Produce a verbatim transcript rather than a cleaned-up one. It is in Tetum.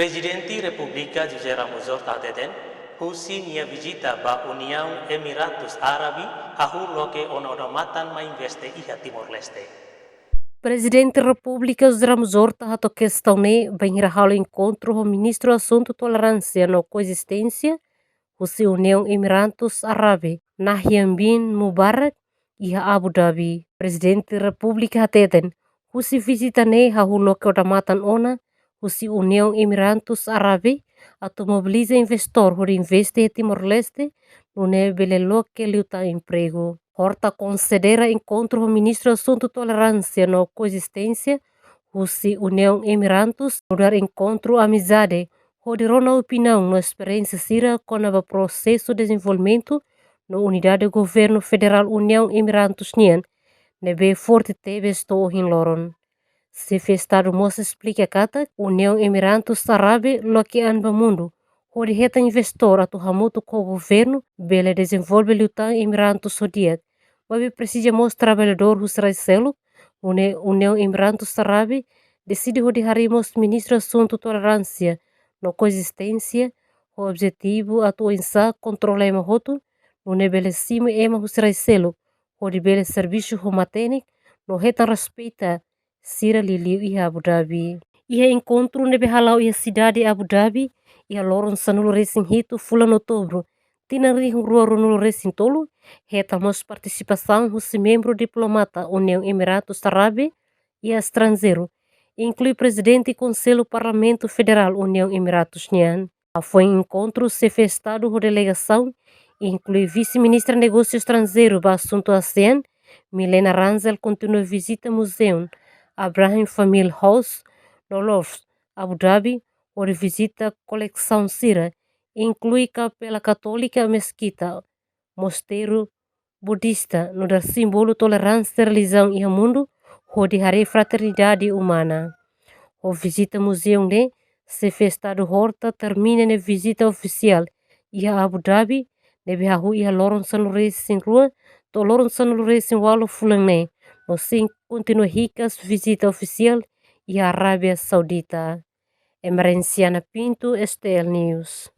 Prezidente Repúblika José Ramos Horta hateten, husi nia vizita ba Uniaun Emiratus Árabe, hahú loke ona odamatan mai investe iha Timor-Leste. Prezidente Repúblika José Ramos Horta hato'o kestaun ne'e bainhira halo enkontru ho Ministru Asuntu Toleránsia no Koezisténsia husi Uniaun Emiratus Árabe, Nahyan bin Mubarak, iha Abu Dhabi. Prezidente Repúblika hateten, husi vizita ne'e hahú loke odamatan ona husi Uniaun Emiratus Árabe atu mobiliza investór hodi investe iha Timor-Leste, nune'e bele loke liután empregu. Horta konsidera enkontru ho Ministru Asuntu Toleránsia no Koezisténsia husi Uniaun Emiratus nu'udar enkontru amizade, hodi rona opiniaun no esperiénsia sira kona-ba prosesu dezenvolvimentu no unidade governu federál Uniaun Emiratus nian, ne'ebé forte tebes to'o ohin loron. Xefe Estadu mós esplika katak Uniaun Emiratus Árabe loke an ba mundu hodi hetan investór atu hamutuk ho governu bele dezenvolve liután Emiratus ho di'ak. Maibé presiza mós traballadór husi rai seluk, nune'e Uniaun Emiratus Árabe deside hodi harii mós Ministru Asuntu Toleránsia no Koezisténsia, ho objetivu atu oinsá kontrola ema hotu, nune'e bele simu ema husi rai seluk, hodi bele servisu ho matenek no hetan respeita sira liuliu iha Abu Dhabi. Iha enkontru ne'ebé hala'o iha sidade Abu Dhabi, iha loron sanulu-resin-hitu fulan Outubru, tinan rihun rua ruanulu-resin-tolu, hetan mós partisipasaun husi membru diplomata Uniaun Emiratus Árabe iha estranjeiru, inklui Prezidente Konsellu Parlamentu Federál Uniaun Emiratus nian. Hafoin enkontru, Xefe Estadu ho delegasaun, inklui Vise-Ministra Negósiu Estranjeiru ba asuntu ASEAN, Milena Rangel, kontinua vizita Muzeu Abraham Family House no Louvre, Abu Dhabi, hodi vizita kolesaun sira, inklui Kapela Katólika, Meskita, Mosteiru Budista, nu'udar símbolu toleránsia relijiaun iha mundu, hodi haree fraternidade umana. Ho vizita muzeu ne'e, Xefe Estadu Horta termina nia vizita ofisiál iha Abu Dhabi, ne'ebé hahú iha loron sanulu-resin-rua to'o loron sanulu-resin-ualu fulan ne'e, no sei kontinua hikas vizita ofisiál iha Arábia Saudita. Emerenciana Pinto, S T L News.